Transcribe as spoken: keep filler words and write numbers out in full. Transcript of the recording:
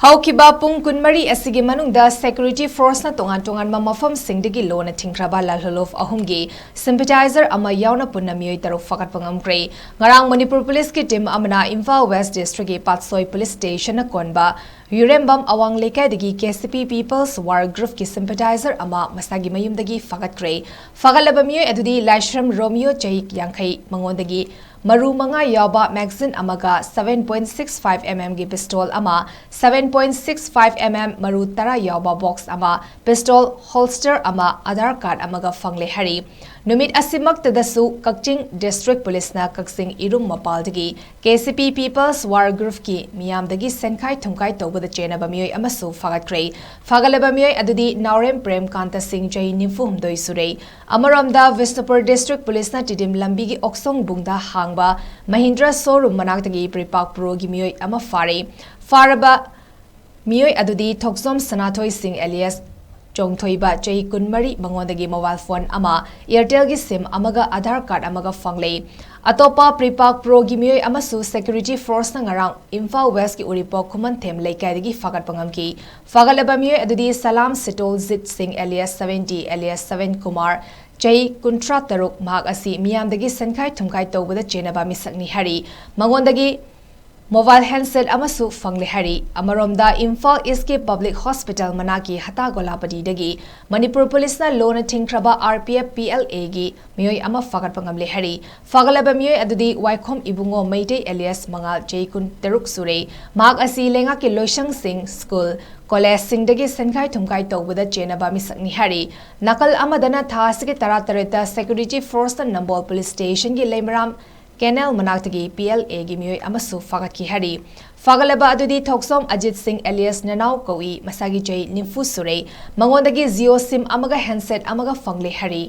ꯍꯧꯈꯤꯕ ꯄꯨꯡ ꯀꯨꯟꯃꯔꯤ ꯑꯁꯤꯒꯤ ꯃꯅꯨꯡꯗ security forceꯅ ꯇꯣꯉꯥꯟ ꯇꯣꯉꯥꯟꯕ ꯃꯐꯝꯁꯤꯡꯗꯒꯤ ꯂꯣꯟꯅ ꯊꯤꯡꯈ꯭ꯔꯕ ꯂꯥꯜꯍꯧꯂꯨꯞ ꯑꯍꯨꯝꯒꯤ sympathizer ꯑꯃ ꯌꯥꯎꯅ ꯄꯨꯟꯅ ꯃꯤꯑꯣꯏ ꯇꯔꯨꯛ ꯐꯥꯒꯠꯄ ꯉꯝꯈ꯭ꯔꯦ꯫ ꯉꯔꯥꯡ ꯃꯅꯤꯄꯨꯔ ꯄꯨꯂꯤꯁꯀꯤ team ꯑꯃꯅ ꯏꯝꯐꯥꯜ West Districtꯀꯤ ꯄꯥꯠꯁꯣꯏ police stationꯅ ꯀꯣꯟꯕ ꯌꯨꯔꯦꯝꯕꯝ ꯑꯋꯥꯡ ꯂꯩꯀꯥꯏꯗꯒꯤ KCP People's War Groupꯀꯤ sympathizer ꯑꯃ ꯃꯁꯥꯒꯤ ꯃꯌꯨꯝꯗꯒꯤ ꯐꯥꯒꯠꯈ꯭ꯔꯦ꯫ ꯐꯥꯒꯠꯂꯕ ꯃꯤꯑꯣꯏ ꯑꯗꯨꯗꯤ ꯂꯥꯏꯁ꯭ꯔꯝ ꯔꯣꯃꯤꯌꯣ, ꯆꯍꯤ ꯌꯥꯡꯈꯩ, ꯃꯉꯣꯟꯗꯒꯤ ꯃꯔꯨ ꯃꯉꯥ ꯌꯥꯎꯕ magazine ꯑꯃꯒ seven point six five mmꯒꯤ pistol ꯑꯃ, seven point six five mm ꯃꯔꯨ ꯇꯔꯥ ꯌꯥꯎꯕ box ꯑꯃ, pistol holster ꯑꯃ, Aadhaar card ꯑꯃꯒ ꯐꯪꯂꯦ ꯍꯥꯏꯔꯤ꯫ ꯅꯨꯃꯤꯠ ꯑꯁꯤꯃꯛꯇꯗꯁꯨ ꯀꯛꯆꯤꯡ District Policeꯅ ꯀꯛꯆꯤꯡ ꯏꯔꯨꯝ ꯃꯄꯥꯜꯗꯒꯤ KCP People's War Groupꯀꯤ ꯃꯤꯌꯥꯝꯗꯒꯤ ꯁꯦꯟꯈꯥꯏ ꯊꯨꯝꯈꯥꯏ ꯇꯧꯕꯗ ꯆꯦꯟꯅꯕ ꯃꯤꯑꯣꯏ ꯑꯃꯁꯨ ꯐꯥꯒꯠꯈ꯭ꯔꯦ꯫ ꯐꯥꯒꯠꯂꯕ ꯃꯤꯑꯣꯏ ꯑꯗꯨꯗꯤ ꯅꯥꯎꯔꯦꯝ ꯄ꯭ꯔꯦꯝꯀꯥꯟꯇ ꯁꯤꯡ, ꯆꯍꯤ ꯅꯤꯐꯨ ꯍꯨꯝꯗꯣꯏ ꯁꯨꯔꯦ꯫ ꯑꯃꯔꯣꯝꯗ, ꯕꯤꯁꯅꯨꯄꯨꯔ District Policeꯅ ꯇꯤꯗꯤꯝ ꯂꯝꯕꯤꯒꯤ ꯑꯣꯛꯁꯣꯡꯕꯨꯡꯗ ꯍꯥꯡꯕ Mahindra showroom ꯃꯅꯥꯛꯇꯒꯤ ꯄ꯭ꯔꯤꯄꯥꯛ ꯄ꯭ꯔꯣꯒꯤ ꯃꯤꯑꯣꯏ ꯑꯃ ꯐꯥꯔꯦ꯫ ꯐꯥꯔꯕ ꯃꯤꯑꯣꯏ ꯑꯗꯨꯗꯤ ꯊꯣꯛꯆꯣꯝ ꯁꯅꯥꯊꯣꯏ ꯁꯤꯡ alias ꯆꯣꯡꯊꯣꯏꯕ, ꯆꯍꯤ ꯀꯨꯟꯃꯔꯤ, ꯃꯉꯣꯟꯗꯒꯤ mobile phone ꯑꯃ, Airtelꯒꯤ SIM ꯑꯃꯒ Aadhaar card ꯑꯃꯒ ꯐꯪꯂꯦ꯫ ꯑꯇꯣꯞꯄ ꯄ꯭ꯔꯤꯄꯥꯛ ꯄ꯭ꯔꯣꯒꯤ ꯃꯤꯑꯣꯏ ꯑꯃꯁꯨ security forceꯅ ꯉꯔꯥꯡ ꯏꯝꯐꯥꯜ Westꯀꯤ ꯎꯔꯤꯄꯣꯛ ꯈꯨꯃꯟꯊꯦꯝ ꯂꯩꯀꯥꯏꯗꯒꯤ ꯐꯥꯒꯠꯄ ꯉꯝꯈꯤ꯫ ꯐꯥꯒꯠꯂꯕ ꯃꯤꯑꯣꯏ ꯑꯗꯨꯗꯤ ꯁꯂꯥꯝ ꯁꯤꯇꯣꯜꯖꯤꯠ ꯁꯤꯡ alias seventy, alias seven Kumar, ꯆꯍꯤ ꯀꯨꯟꯊ꯭ꯔꯥ ꯇꯔꯨꯛ, ꯃꯍꯥꯛ ꯑꯁꯤ ꯃꯤꯌꯥꯝꯗꯒꯤ ꯁꯦꯟꯈꯥꯏ ꯊꯨꯝꯈꯥꯏ ꯇꯧꯕꯗ ꯆꯦꯟꯅꯕ ꯃꯤꯁꯛꯅꯤ ꯍꯥꯏꯔꯤ꯫ ꯃꯉꯣꯟꯗꯒꯤ mobile handset ꯑꯃꯁꯨ ꯐꯪꯂꯦ ꯍꯥꯏꯔꯤ꯫ ꯑꯃꯔꯣꯝꯗ, ꯏꯝꯐꯥꯜ Eastꯀꯤ Public Hospital ꯃꯅꯥꯛꯀꯤ ꯍꯇꯥ ꯒꯣꯂꯥꯄꯇꯤꯗꯒꯤ ꯃꯅꯤꯄꯨꯔ ꯄꯨꯂꯤꯁꯅ ꯂꯣꯟꯅ ꯊꯤꯡꯈ꯭ꯔꯕ RPF PLAꯒꯤ ꯃꯤꯑꯣꯏ ꯑꯃ ꯐꯥꯒꯠꯄ ꯉꯝꯂꯦ ꯍꯥꯏꯔꯤ꯫ ꯐꯥꯒꯠꯂꯕ ꯃꯤꯑꯣꯏ ꯑꯗꯨꯗꯤ ꯋꯥꯏꯈꯣꯝ ꯏꯕꯨꯡꯉꯣ ꯃꯩꯇꯩ alias ꯃꯉꯥꯜ, ꯆꯍꯤ ꯀꯨꯟꯇꯔꯨꯛ ꯁꯨꯔꯦ꯫ ꯃꯍꯥꯛ ꯑꯁꯤ ꯂꯩꯉꯥꯛꯀꯤ ꯂꯣꯏꯁꯪꯁꯤꯡ, school, collegeꯁꯤꯡꯗꯒꯤ ꯁꯦꯟꯈꯥꯏ ꯊꯨꯝꯈꯥꯏ ꯇꯧꯕꯗ ꯆꯦꯟꯅꯕ ꯃꯤꯁꯛꯅꯤ ꯍꯥꯏꯔꯤ꯫ ꯅꯥꯀꯜ ꯑꯃꯗꯅ, ꯊꯥ ꯑꯁꯤꯒꯤ ꯇꯔꯥꯇꯔꯦꯠꯇ security forceꯅ ꯅꯝꯕꯣꯜ police stationꯒꯤ ꯂꯩꯃꯔꯥꯝ canal ꯃꯅꯥꯛꯇꯒꯤ PLAꯒꯤ ꯃꯤꯑꯣꯏ ꯑꯃꯁꯨ ꯐꯥꯒꯠꯈꯤ ꯍꯥꯏꯔꯤ꯫ ꯐꯥꯒꯠꯂꯕ ꯑꯗꯨꯗꯤ ꯊꯣꯛꯆꯣꯝ ꯑꯖꯤꯠ ꯁꯤꯡ alias ꯅꯅꯥꯎ ꯀꯧꯏ, ꯃꯁꯥꯒꯤ ꯆꯍꯤ ꯅꯤꯐꯨ ꯁꯨꯔꯦ꯫ ꯃꯉꯣꯟꯗꯒꯤ Jio SIM ꯑꯃꯒ handset ꯑꯃꯒ ꯐꯪꯂꯦ ꯍꯥꯏꯔꯤ꯫